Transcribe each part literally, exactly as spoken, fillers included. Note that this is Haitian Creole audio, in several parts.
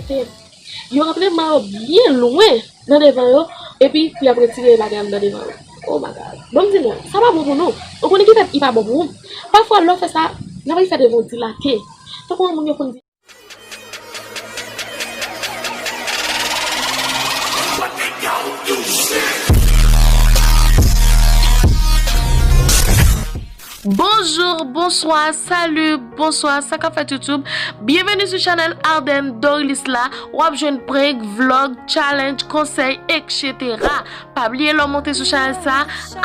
Te, yo rantre men yo byen lwen nan devan yo, epi pou y ap retire bagay anndan devan yo. Oh my God. Bon, m di nou, sa pa bon pou nou. Ou konnen ki fè l pa bon pou ou? Pafwa, lè w fè sa, nan fè devan w dilate. Tankou yon moun yo konn di. Bonjou, bonswa, sali, bonswa, sa k ap fèt YouTube? Byenveni sou chanèl Arden Dorlis la. W ap jwenn prank, vlog, challenge, konsèy, etsetera. Pa bliye lè w monte sou chanèl sa,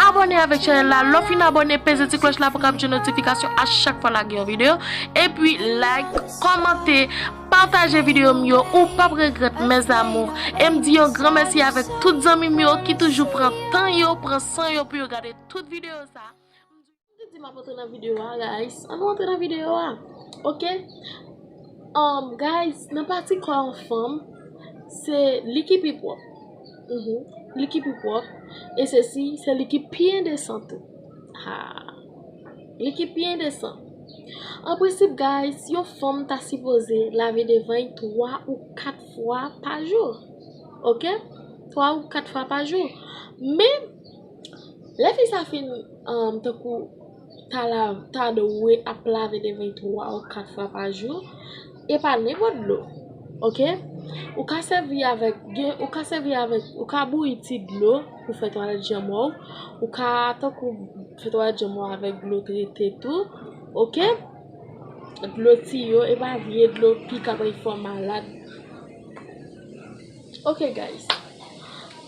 abòne avèk chanèl la. Lè w fin abòne, peze ti klòch la pou w ka jwenn notifikasyon a chak fwa lage yon videyo. Epi like, kòmante, pataje videyo m yo, ou p ap regrèt, mes amours. E m di yon gran mèsi avèk tout zanmi m yo ki toujou pran tan yo, pran san yo pou yo gade tout videyo sa. M di m ap antre nan videyo a, guys. Ann nou antre nan videyo a. Oke? Um, guys, nan pati kò yon fanm, se li ki pi pwòp. Mhm. Li ki pi pwòp. E sesi, se li ki pi endesan tou. Ha. Li ki pi endesan. An prensip, guys, yon fanm ta sipoze lave devan l twa ou kat fwa pa jou. Oke? Twa ou kat fwa pa jou. Men, lè fi sa fin, um, tankou ta la, ta dwe ap lave devan l twa ou kat fwa pa jou, e pa nenpòt dlo. Oke? Ou ka sèvi avèk, gen, ou ka sèvi avèk, ou ka bouyi ti dlo pou fè twalèt janm ou. Ou ka tankou fè twalèt janm ou avèk dlo trete tou. Oke? Dlo tiyo, e pa vye dlo ki ka bay fè w malad. Oke, guys.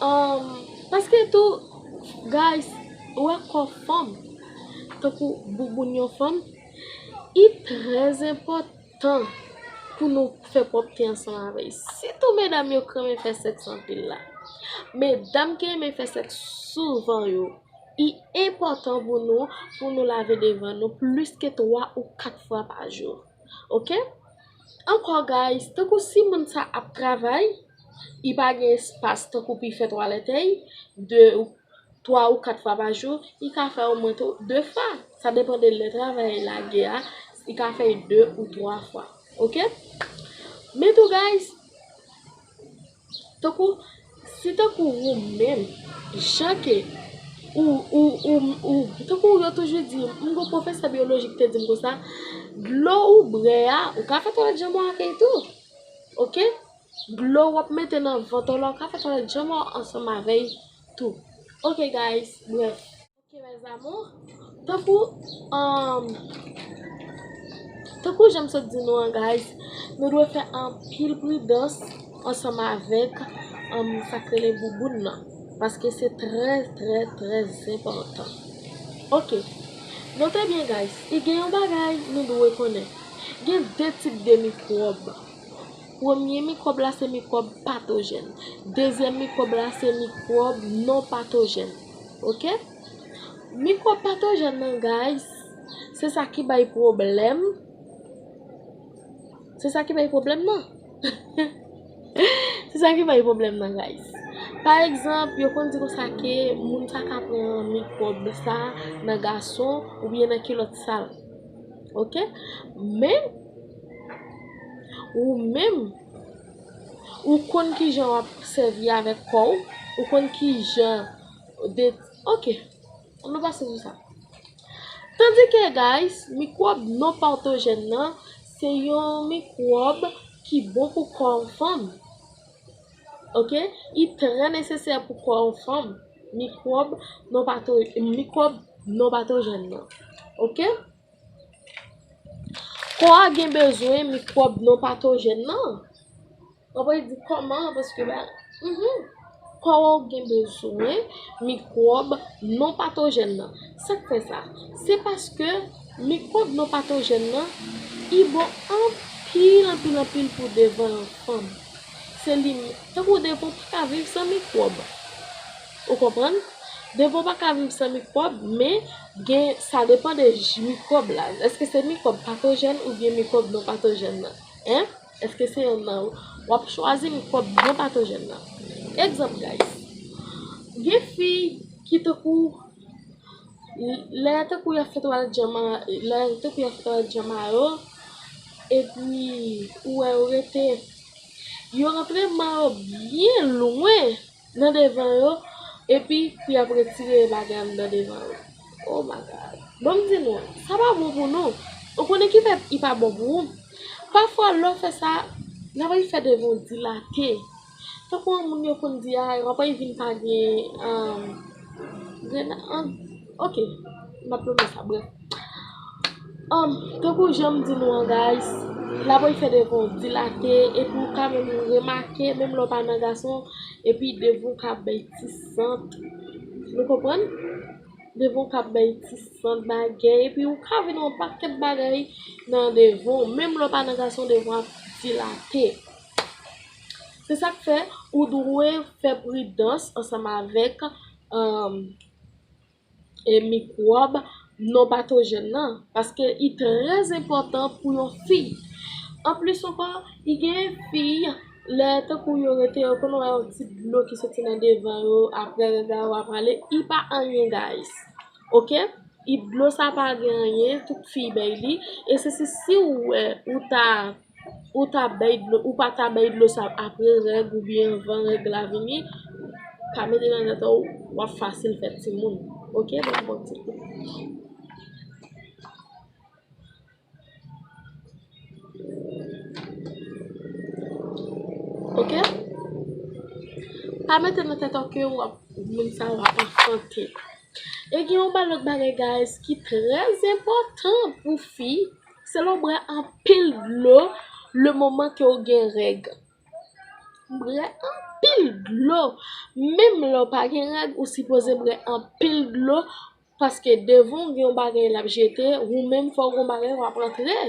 Um, paske tou, guys, ou wè kò fanm, tankou bouboun yon fanm, li trè enpòtan pou nou fè pwòpte ansanm avè l. Sitou medam yo k renmen fè sèks anpil la. Medam ki renmen fè sèks souvan yo, li enpòtan pou nou, pou nou lave devan nou plis ke twa ou kat fwa pa jou. Oke? Ankò, guys, tankou si moun sa ap travay, li pa gen espas tankou pou l fè twalèt li, de, twa ou kat fwa pa jou, li ka fè omwen tou de fwa. Sa depann de lè travay li lage a, li ka fè l de ou twa fwa. Oke? Men tou, guys, tankou, si tankou ou menm, jan ke ou, ou, ou, ou, tankou yo toujou di, m gon pwofesè byoloji ki te di m konsa, dlo ou bwè a, ou ka fè twalèt janm ou avè l tou. Oke? Dlo w ap mete nan vant ou la, ou ka fè twalèt janm ou ansanm avè l tou. Oke, guys, brèf. Oke, mes amours. Tankou, um, tankou jan m sot di nou an, guys, nou dwe fè anpil pridans ansanm avèk, um, sa k rele bouboun nan. Paske se trè, trè, trè enpòtan. Oke. Note byen, guys. E gen yon bagay nou dwe konnen. Gen de tip de mikwòb. Premye mikwòb la se mikwòb patojèn. Dezyèm mikwòb la se mikwòb non patojèn. Oke? Mikwòb patojèn nan, guys, se sa ki bay pwoblèm. Se sa ki bay pwoblèm nan. Se sa ki bay pwoblèm nan, guys. Pa egzanp, yo konn di konsa ke moun sa ka pran mikwòb sa nan gason oubyen nan kilòt sal. Oke? Men, ou menm, ou konn kijan w ap sèvi avèk kò w, ou konn kijan de, oke, ann nou pase sou sa. Tandike, guys, mikwòb non patojèn nan, se yon mikwòb ki bon pou kò yon fanm. Oke? Li trè nesesè pou kò yon fanm. Mikwòb non pato-, mikwòb non patojèn nan. Oke? Kò a gen bezwen mikwòb non patojèn nan. Mwen pa di kòman, paske ba, mhm. Kò a gen bezwen mikwòb non patojèn nan. Sa k fè sa? Se paske mikwòb non patojèn nan, li bon anpil, anpil, anpil pou devan yon fanm. Se li, tankou devan pa ka viv san mikwòb. Ou konprann? Devan pa ka viv san mikwòb, men gen, sa depann de j-, mikwòb la. Èske se mikwòb patojèn oubyen mikwòb non patojèn nan? Hein? Èske se yonn nan w ap chwazi mikwòb non patojèn nan? Egzanp, guys. Gen fi ki tankou, lè tankou y ap fè twalèt janm a, lè tankou y ap fè twalèt janm a yo, epi ou wè yo rete Yo rantre man yo byen lwen nan devan yo, epi pou y ap retire bagay anndan devan yo. Oh my God. Bon, m di nou, sa pa bon pou nou. Ou konnen ki fè li pa bon pou ou? Pafwa, lè w fè sa, l ap fè devan w dilate. Tankou yon moun yo konn di, a, w ap vin pa gen, um, grena-, an, ok, m ap lonje sa, brèf. Um, tankou jan m di nou an, guys, l ap fè devan w dilate, epi w ka menm remake, menm lè w pa nan gason, epi devan w ka bay ti sant. Nou konprann? Devan w ka bay ti sant bagay, epi w ka vin yon pakèt bagay nan devan w, menm lè w pa nan gason, devan w ap dilate. Se sa k fè ou dwe fè pridans ansanm avèk, um, e mikwòb non patojèn nan, paske li trè enpòtan pou yon fi. Anplis ankò, li gen fi, lè tankou yo rete, yo konn wè yon ti dlo ki soti nan devan yo, apre règ la yo ap ale, li pa anyen, guys. Ok? Li dlo sa pa gen anyen, tout fi bay li. E se si, si w wè, ou ta ou ta bay dlo, ou pa ta bay dlo sa apre règ oubyen anvan règ la vini, pa mete nan tèt ou, w ap fasil fè timoun. Ok, bon, bon, timoun. Ok? Pa mete nan tèt ou ke w ap, moun sa w ap anfante. E gen yon ba lòt bagay, guys, ki trè enpòtan pou fi, se lè w bwè anpil dlo le moman ke w gen règ. Bwè anpil dlo. Menm lè w pa gen règ, ou sipoze bwè anpil dlo, paske devan w gen yon bagay l ap jete, ou menm fò w gen yon bagay w ap antre.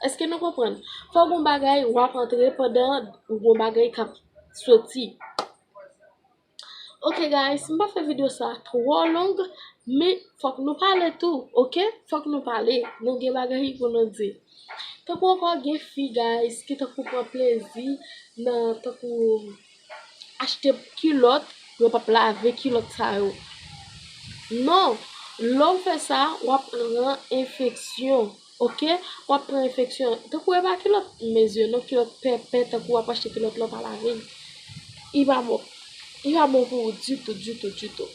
Èske nou konprann? Fò w gen yon bagay w ap antre pandan w gen yon bagay k ap soti. Ok, guys, m pa fè videyo sa twò long, men fòk nou pale tou, ok? Fòk nou pale, nou gen bagay pou nou di. Tankou ankò gen fi, guys, ki tankou pran plezi nan tankou achte kilòt, yo p ap lave kilòt sa yo. Non, lè w fè sa, w ap pran enfeksyon. Ok? W ap pran enfeksyon. Tankou e pa kilòt mezi non, kilòt pèpè, tankou w ap achte kilòt lan pa lave l. Li pa bon. Li pa bon pou ou ditou, ditou, ditou.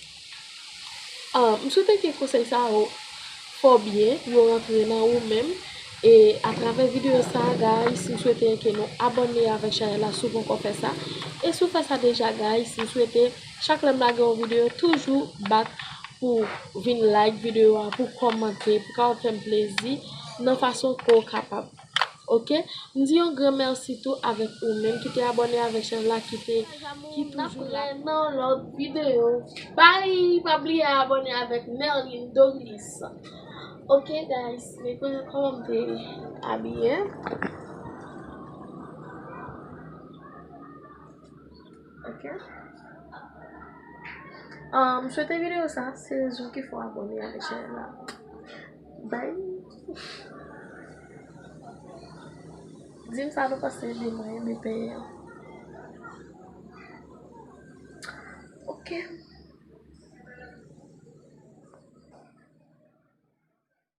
Ah, m swete ke konsèy sa yo fè w byen, yo rantre nan ou menm. E atravè videyo sa, guys, m swete ke nou abòne avèk chanèl la si w poko fè sa. E si w fè sa deja, guys, m swete chak lè m lage yon videyo, toujou back pou vin like videyo a, pou kòmante, pou kapab fè m plezi nan fason ke w kapab. Ok? M di yon gran mèsi tou avèk ou menm ki te abòne avèk chanèl la, ki te, ki toujou la. N ap wè nan lòt videyo. Bye! Pa bliye abòne avèk Merline Doris. Ok, guys, men kòman m te abiye. Ok. Ah, m swete videyo sa, se rezon ki fè w abòne avèk chanèl la. Bye. Di m sa nou panse de mwen, de peye an. Ok.